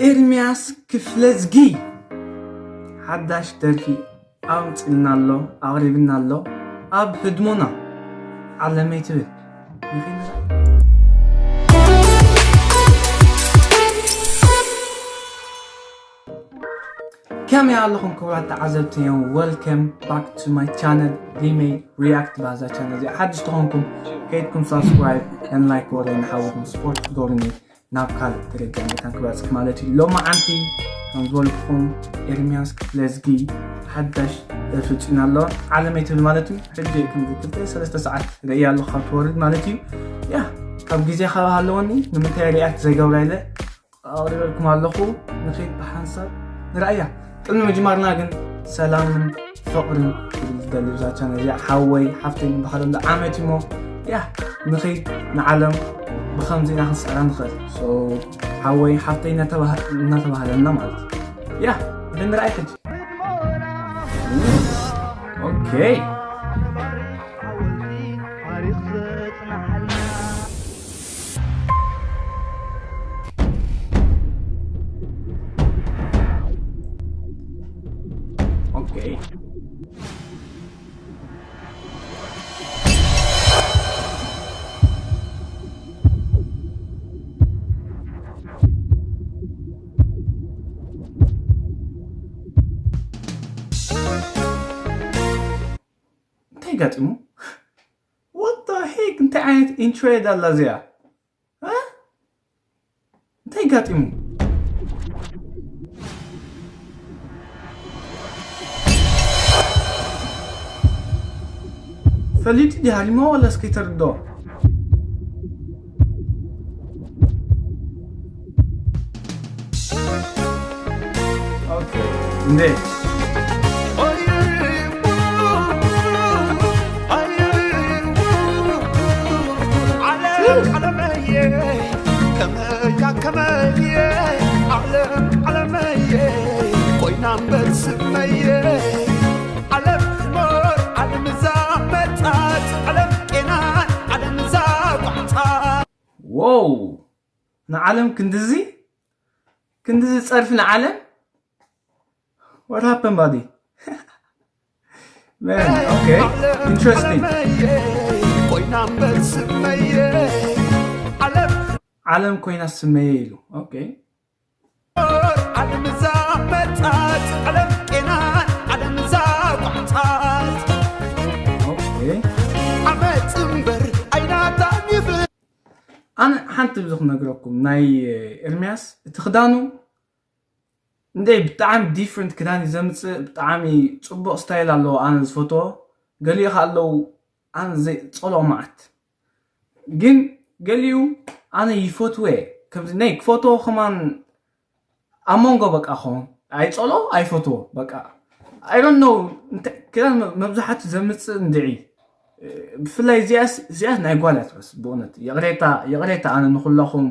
ኤርሚያስ ክፍለዝጊ ሓዳሽ ደርፊ ኣምፅልና ኣሎ፣ ኣቕሪብና ኣሎ። ኣብ ህድሞና ዓለመይ ትብል ንኺድ ንርኢ። ከመይ ኣለኹም ክቡራት ተዓዘብቲ? Welcome back to my channel, ሪመይ ሪያክት። ባዛ ቻነል እዚ ሓድሽ ተኾንኩም ከይድኩም ሳብስክራይብ and ላይክ ወረ ንሓውኩም ስፖርት ክትገብሩኒ ናብ ካልእ ደረጃ መታን ክበፅሕ ማለት እዩ። ሎማዓንቲ ከም ዝበልኩኹም ኤርሚያስ ክፍለዝጊ ሓዳሽ ደርፊ ኣውፂእና ኣሎ። ዓለመይ ትብል ማለት እዩ። ሕጂ ከምዚ ክልተ ሰለስተ ሰዓት ርእያ ኣለኹ ካብ ትወርድ ማለት እዩ። ያ ካብ ግዜ ካብ ሃለወኒ ንምንታይ ሪያክት ዘይገብራ ኢለ ኣቕሪበልኩም ኣለኹ። ንኸይድ ብሓንሳብ ንርኣያ። ቅድሚ ምጅማርና ግን ሰላምን ፍቕርን ክብል ዝደሊ ብዛ ቻነል እዚኣ። ሓወይ ሓፍተይ ንበሃለሉ ዓመት እዩሞ፣ ያ ንኸይድ ንዓለም ብኸምዚ ኢና ክንስዕራ ንኽእል። So ሓወይ ሓፍተይ እናተባህ-፣ እናተባህለልና ማለት እዩ። ያ ብንርኣይ ሕጂ። ኦኬ። ኦኬ። እንታይ ጋጢሙ? What the heck? እንታይ ዓይነት ኢንትሮ እያ ዳላ እዚኣ? እ? እንታይ ጋጢሙ? ፈሊጡ ድዩ ሃሪሞ ወላስ ከይተረድኦ? ኦኬ። እንዴ? ዓለም ዓለመየ፣ ከመያ ከመየ፣ ዓለም ዓለመየ፣ ኮይና እምበር ስመየ። ዓለም ትኖር፣ ዓለም እዛ መጻት፣ ዓለም ቄናን፣ ዓለም እዛ ቋዕጻ። ዎው! ንዓለም ክንድዚ፣ ክንድዚ ጸርፊ ንዓለም? What happened, buddy? Man, okay. Interesting. ኮይና እምበር ስመየ፣ ዓለም ዓለም ኮይና ስመየ ኢሉ። ኦኬ። ዓለም እዛ መጻት፣ ዓለም ቄናን፣ ዓለም እዛ ቋዕጻት። ኦኬ። ዓመጽ እምበር ኣይናታን ይፍ- ኣነ ሓንቲ ብዙ ክነግረኩም፣ ናይ ኤርሚያስ እቲ ክዳኑ እንደ ብጣዕሚ ዲፍረንት ክዳን እዩ ዘምጽእ። ብጣዕሚ ጽቡቕ ስታይል ኣለዎ፣ ኣነ ዝፈትዎ። ገሊኡ ከ ኣለዉ ኣነ ዘይጸልኦ መዓት፣ ግን ገሊኡ ኣነ ይፈትዎ እየ። ከምዚ ናይ ክፈትዎ ከማን ኣብ መንጎ በቃ ኾን ኣይጸልኦ ኣይፈትዎ በቃ። I don't know፣ እንተ-፣ ክዳን መ-፣ መብዛሕቱ ዘምጽእ እንድዒ። ብፍላይ እዚኣስ፣ እዚኣስ ናይ ጓል እያ ትመስል ብእውነት። ይቕሬታ፣ ይቕሬታ ኣነ ንኹላኹም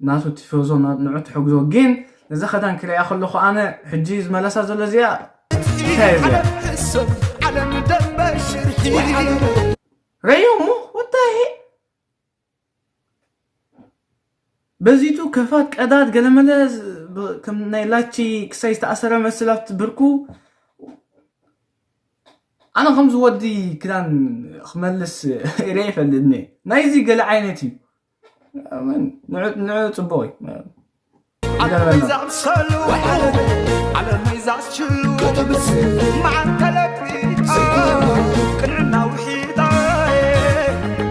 ናቱ ቲፎዞ ና-፣ ንዑ ትሕግዞ። ግን ነዛ ክዳን ክሪኣ ከለኹ ኣነ ሕጂ ዝመለሳ ዘሎ እዚኣ እንታይ እያ እዚኣ? ዓለም ሰብ፣ ዓለም ደንበ ሽርሒ። ረዮ እሞ፣ what the heck? በዚቱ ከፋት ቀዳድ ገለመለ ዝ-፣ ብ-፣ ከም ናይ ላቺ ክሳይ ዝተኣሰረ መስል ኣብቲ ብርኩ። ኣነ ከምዚ ወዲ ክዳን ክመልስ ርኤ ይፈልጥኒ። ናይዚ ገለ ዓይነት እዩ። ኣመን። ንዑ፣ ንዑ ጽቡቕ እዩ። ዓለመይ ዛምሰሉ፣ ዓለመይ ዛስችሉ፣ መዓት ተለቢጣ፣ ቅንዕና ውሒጣ፣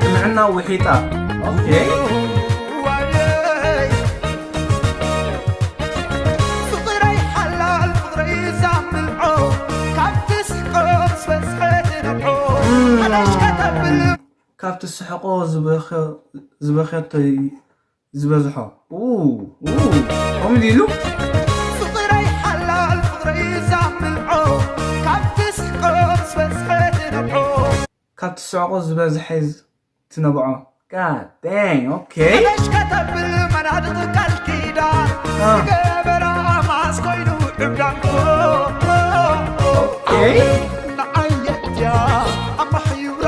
ቅንዕና ውሒጣ። ኦኬ። ዋየይ፣ ፍቕረይ ሓላል፣ ፍቕረይ ዛምልዖ፣ ካብ ትስሕቆ ምስ በዝሐ ትነብዖ፣ እም። ሓዳሽ ከተብል። ካብ ትስሕቆ ዝበኸ-፣ ዝበኸቶ ዝበዝሖ። ኡ፣ ኡ፣ ከምኡ ድዩ ኢሉ? ፍቕረይ ሓላል፣ ፍቕረይ ዛምልዖ፣ ካብ ትስሕቆ ምስ በዝሐ ትነብዖ። ካብ ትስሕቆ ዝበዝሐ ትነብዖ። God dang, ኦኬ። ሓዳሽ ከተብል መናድቕ ቃል ኪዳን፣ አ። ዝገበራ ማስ ኮይኑ ዕብዳንኮ። ኦኬ። ንዓየት እያ ኣማሕዩራ፣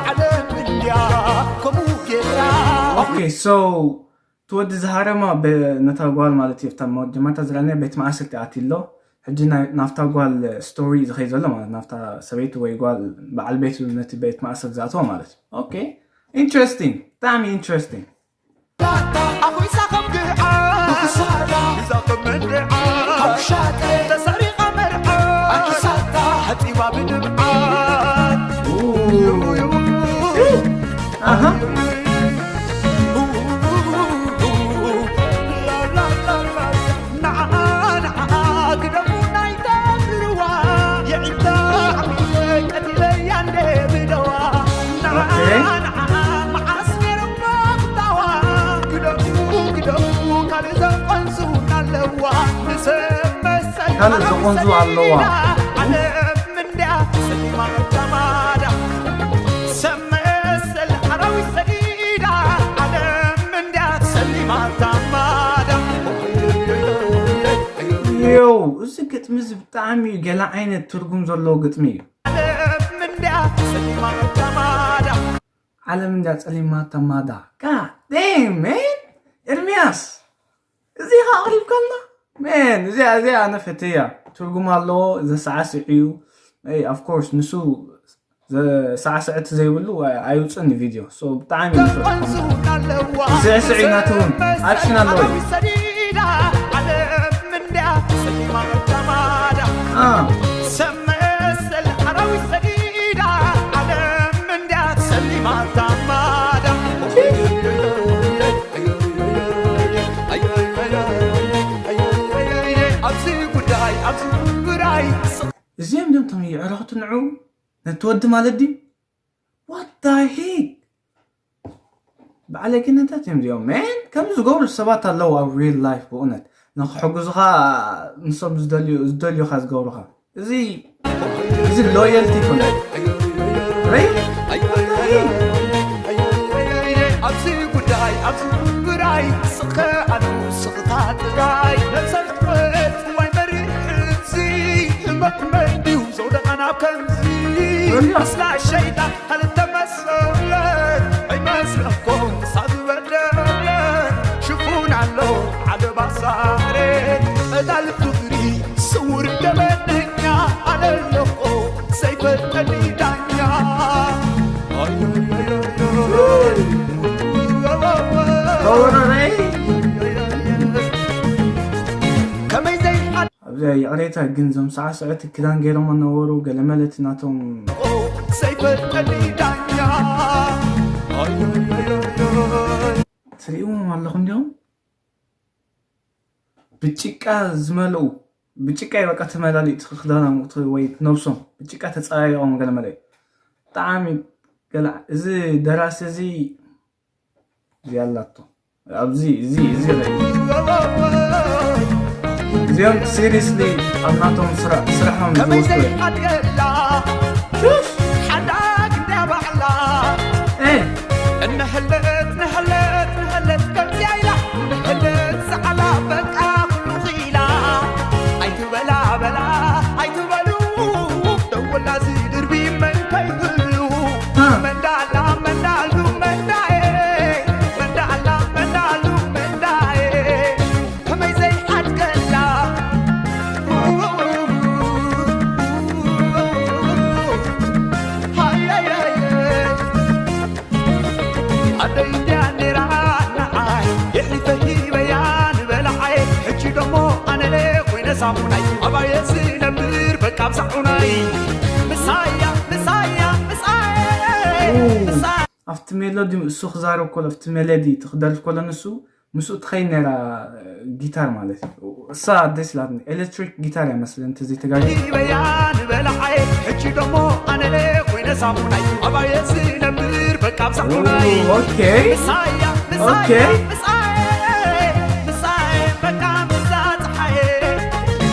ዓለም እንድያ ከምኡ ጌራ። ኦኬ፣ so እቲ ወዲ ዝሃረማ ብ-፣ ነታ ጓል ማለት እዩ፣ እታ መጀመርታ ዝረኣናያ ቤት ማእሰርቲ ኣትዩ ኣሎ። ሕጂ ናይ-፣ ናብታ ጓል ስቶሪ ዝኸይ ዘሎ ማለት ናብታ ሰበይቲ ወይ ጓል በዓል ቤቱ ነቲ ቤት ማእሰርቲ ዝኣተወ ማለት እዩ። ኦኬ፣ ኢንትረስቲንግ፣ ብጣዕሚ ኢንትረስቲንግ። ኣኹሳ ከም ግዓ፣ ኣኽሳዳ፣ እዛ ከም መንድዓ፣ ኣውሻጠ፣ ተሰሪቓ መርዓ፣ ኣኪሳታ፣ ሓጺባ ብድምዓ። ኣሃ። ንዓ፣ ንዓ፣ ግደፉ ናይ ተብልዋ፣ የዒንታ ዓሚለ ቀቲለያ እንደ ብደዋ። ንዓ፣ ኦኬ። ንዓ፣ መዓስ ነይሩ መኽታዋ፣ ግደፉ፣ ግደፉ፣ ካልእ ዘቐንሱ ኣለዋ። ንሰብ መሰል ካልእ ዘቐንሱ ኣለዋ። ዓለም እንድያ ጸሊማ ተማዳ፣ ሰብ መሰል ኣራዊት ሰዲዳ፣ ዓለም እንድያ ጸሊማ ተማዳ። ዮው፣ እዚ ግጥሚ እዚ ብጣዕሚ ገለ ዓይነት ትርጉም ዘለዎ ግጥሚ እዩ። ዓለም እንድያ ጸሊማ ተማዳ። ዓለም እንድያ ጸሊማ ተማዳ። God damn, man! ኤርሚያስ፣ እዚኻ ኣቕሪብካልና? Man፣ እዚኣ፣ እዚኣ ኣነ ፈትያ። ትርጉም ኣለዎ፣ ዘሳዕስዕ እዩ። Hey, of course፣ ንሱ ዘ-፣ ሳዕስዕቲ ዘይብሉ ኣይ-፣ ኣይውፅእን እዩ ቪድዮ። So፣ ብጣዕሚ እዩ ዝፈትዎ። ስዕስዕ እዩ ናቱ እውን። ኣክሽን ኣለዎ። ሰዲዳ ዓለም እንድያ ጸሊማ ተማዳ። አ። ሰብ መሰል ኣራዊት ሰዲዳ ዓለም እንድያ ጸሊማ ተማዳ። ኣብዚ ጉዳይ፣ ኣብዚ ጉዳይ። እዚኦም ድም ቶም የዕረኽቱ ንዑ ነቲ ወዲ ማለት ድዩ? What the heck? በዓለጌነታት እዮም እዚኦም፣ man። ከምዚ ዝገብሩ ሰባት ኣለዉ ኣብ ሪል ላይፍ፣ ብእውነት ንኽሕግዙኻ፣ ንሶም ዝደልዩ፣ ዝደልዩኻ ዝገብሩኻ። እዚ፣ እዚ ሎየልቲ ይኮነ። ሪል? What the heck? ኣብዚ ጉዳይ፣ ኣብዚ ጉዳይ፣ ስኸ ኣሉ ስኽታ ጥራይ፣ ነብሰ ትሕት ዋይ መሪሕ እዚ፣ ህመት መን ድዩ ዘውደቐና ከምዚ? ሪል? ምስላ ሸይጣን ካልእ ተመሰለት ኣይመስለኩም፣ ንሳ ዝበደለት ሽፉን ኣሎ ዓለባ ሳሬ። ቀዳል ፍቕሪ ስውር ገበነኛ፣ ኣነ ኣለኹ ዘይፈልጠኒ ዳኛ። ኣይ፣ ኣይ፣ ኣይ፣ ኣይ፣ ኣይ። ከመይ ዘይሓ- ኣብዚኣ ይቕሬታ ግን፣ እዞም ሳዕስዕቲ ክዳን ገይሮም ነበሩ፣ ገለመለ እቲ ናቶም ዘይፈልጠኒ ዳኛ። ትርእይዎም ኣለኹም እንዲኹም? ብጭቃ ዝመልኡ፣ ብጭቃ እዩ በቃ ተመላሊኡ እቲ ክዳኖም፣ እቲ ወይ ነብሶም ብጭቃ ተጸራሪቖም ገለመለ እዩ። ብጣዕሚ ገለ፣ እዚ ደራሲ እዚ እዚ ኣላቶ። ኣብዚ፣ እዚ፣ እዚ ርእ። እዚኦም ሲሪየስሊ ኣብ ናቶም ስራ-፣ ስራሖም ከመይ ዝወስዱ እዮም። ዘይሓድገላ ሹፍ! ሓዳግ እንዳ ባዕላ። እ። እንሕለት፣ ንሕለት፣ ንሕለት፣ ከምዚኣ ኢላ። እንሕለት፣ ሰዓላ፣ በቃ፣ ኩሉ ኺላ። ኣይትበላ፣ በላ፣ ኣይትበሉ። ደወላ፣ ዝድርቢ፣ መን ከይህሉ። እ። መንዳላ፣ መንዳሉ፣ መንዳዬ። መንዳላ፣ መንዳሉ፣ መንዳዬ። ከመይ ዘይሓድገላ። ሃየየየ። ኣደይ እንድያ ነይራ ንዓይ፣ የሕሊፈ ሂበያ ንበላዓይ። ሕጂ ደሞ ኣነ ኮይነ ሳሙናይ፣ ኣባየ ዝነብር በቃ ብዛዑናይ። ምሳያ፣ ምሳያ፣ ምሳየ፣ ኡ። ምሳየ። ኣብቲ ሜሎዲ እሱ ክዛረብ ከሎ፣ ኣብቲ ሜሎዲ እቲ ክደርፍ ከሎ ንሱ ምስኡ ትኸይድ ነይራ፣ ጊታር ማለት እዩ። እሳ ደስ ኢላትኒ። ኤሌክትሪክ ጊታር እያ መስለኒ፣ እንተዘይተጋግየ። በያ ንበላዓይ፣ ሕጂ ደሞ ኣነ ኮይነ ሳሙናይ፣ ኣባየ ዝነብር በቃ ብዛዕቡናይ። ኦ፣ ኦኬ። ምሳያ፣ ምሳያ፣ ኦኬ። ምሳየ፣ ምሳየ፣ በቃ ምሳ ፀሓየ።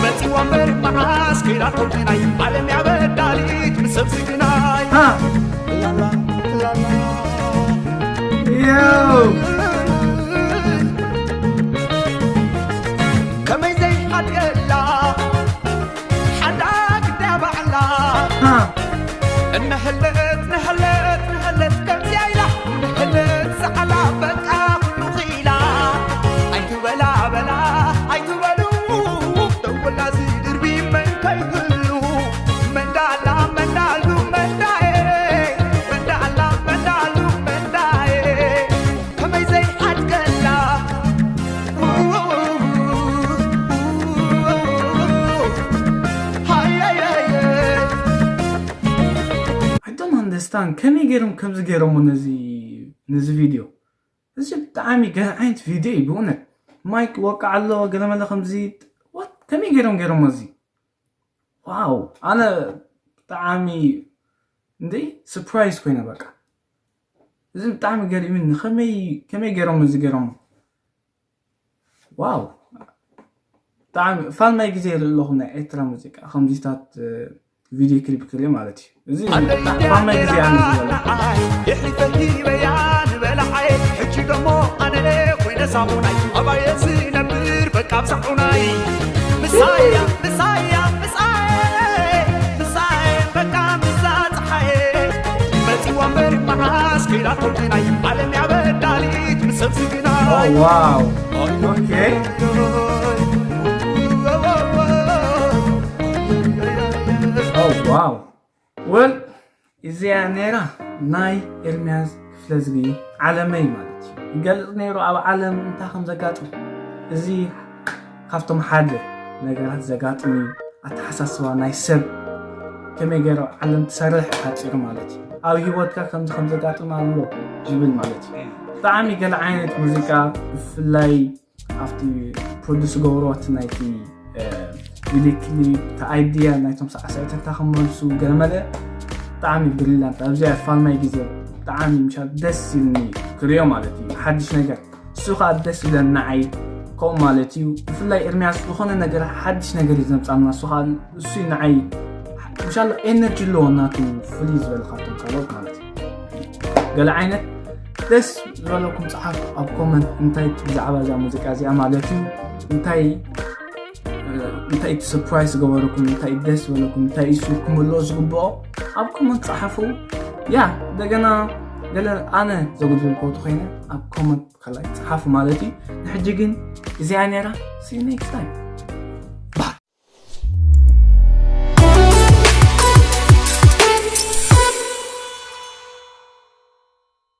መፂዋ እምበር መዓስ ከይዳ ተውዲናይ፣ ዓለም እያ በዳሊት ምስ ሰብ ዝግናይ። ሃ። ላላ፣ ላላ። ዮው። ከመይ ዘይሓድገላ ሓዳግ እንዳ ባዕላ። ሃ። እንሕለት፣ ንሕለት፣ ንሕለት ከምዚኣ ኢላ። ንሕለት ሰዓላ በቃ ኩሉ ኺላ። ከመይ ገይሮም ከምዚ ገይሮሞ ነዚ ነዚ ቪድዮ? እዚ ብጣዕሚ ገለ ዓይነት ቪድዮ እዩ ብእውነት። ማይክ ወቃዕ ኣሎ፣ ገለመለ ከምዚ። What? ከመይ ገይሮም ገይሮሞ እዚ? ዋው፣ ኣነ ብጣዕሚ እንደ ሰርፕራይዝ ኮይነ። በቃ እዚ ብጣዕሚ ገሪሙኒ። ከመይ ከመይ ገይሮም እዚ ገይሮም? ዋው፣ ብጣዕሚ ፋልማይ ግዜ ይርኢ ኣለኹ ናይ ኤርትራ ሙዚቃ ከምዚታት ቪድዮ ክሊፕ ክርኢ ማለት እዩ። እዚ ፋልማይ ግዜ ኣነ ዝብሎ። የሕሊፈኒ በያ ንበላዓይ ሕጂ ደሞ ኣነ ኮይነ ሳሙናይ ኣባየ ዝነብር በቃ ብዛዑናይ ምሳያ ምሳያ ምሳየ ምሳየ በቃ ምዛ ፀሓየ መፂዋ እምበር መዓስ ከይዳ ተውናይ ዓለም ያበዳሊት ምሰብ ዝግናይ ዋው፣ ኦኬ። ዋው፣ well፣ እዚኣ ነይራ ናይ ኤርምያስ ክፍለዝጊ ዓለመይ ማለት እዩ። ይገልፅ ነይሩ ኣብ ዓለም እንታይ ከም ዘጋጥም። እዚ ካብቶም ሓደ ነገራት ዘጋጥም እዩ። ኣተሓሳስባ ናይ ሰብ ከመይ ገይሩ ዓለም ትሰርሕ ሓፂሩ ማለት እዩ። ኣብ ህይወትካ ከምዚ ከም ዘጋጥም ኣሎ ዝብል ማለት እዩ። ብጣዕሚ ገለ ዓይነት ሙዚቃ ብፍላይ ኣብቲ ፕሮዲስ ገብሮ እቲ ናይቲ ቪድዮ ክሊፕ እቲ ኣይድያ ናይቶም ሳዕስዕትታ ክመልሱ ገለመለ ብጣዕሚ ብሪላንት ኣብዚኣ ፋልማይ ግዜ ብጣዕሚ ምሻ ደስ ይብልኒ ክሪኦ ማለት እዩ። ሓድሽ ነገር እሱ ከዓ ደስ ይብለን ንዓይ ከምኡ ማለት እዩ። ብፍላይ ኤርምያስ ዝኾነ ነገር ሓድሽ ነገር እዩ ዘምፃና እሱ ከዓ እሱ እዩ ንዓይ ምሻሎ ኤነርጂ ኣለዎ ናቱ ፍልይ ዝበለ ካብቶም ካልኦት ማለት እዩ። ገለ ዓይነት ደስ ዝበለኩም ፀሓፉ ኣብ ኮመንት እንታይ ብዛዕባ እዛ ሙዚቃ እዚኣ ማለት እዩ እንታይ እንታይ እቲ ሰርፕራይዝ ዝገበረኩም እንታይ ደስ ዝበለኩም እንታይ እሱ ክምልኦ ዝግብኦ ኣብ ኮመንት ፀሓፉ። ያ እንደገና ገለ ኣነ ዘጉድል ከውቲ ኮይነ ኣብ ኮመንት ከላይ ፀሓፉ ማለት እዩ። ንሕጂ ግን እዚኣ ነይራ። See you next time።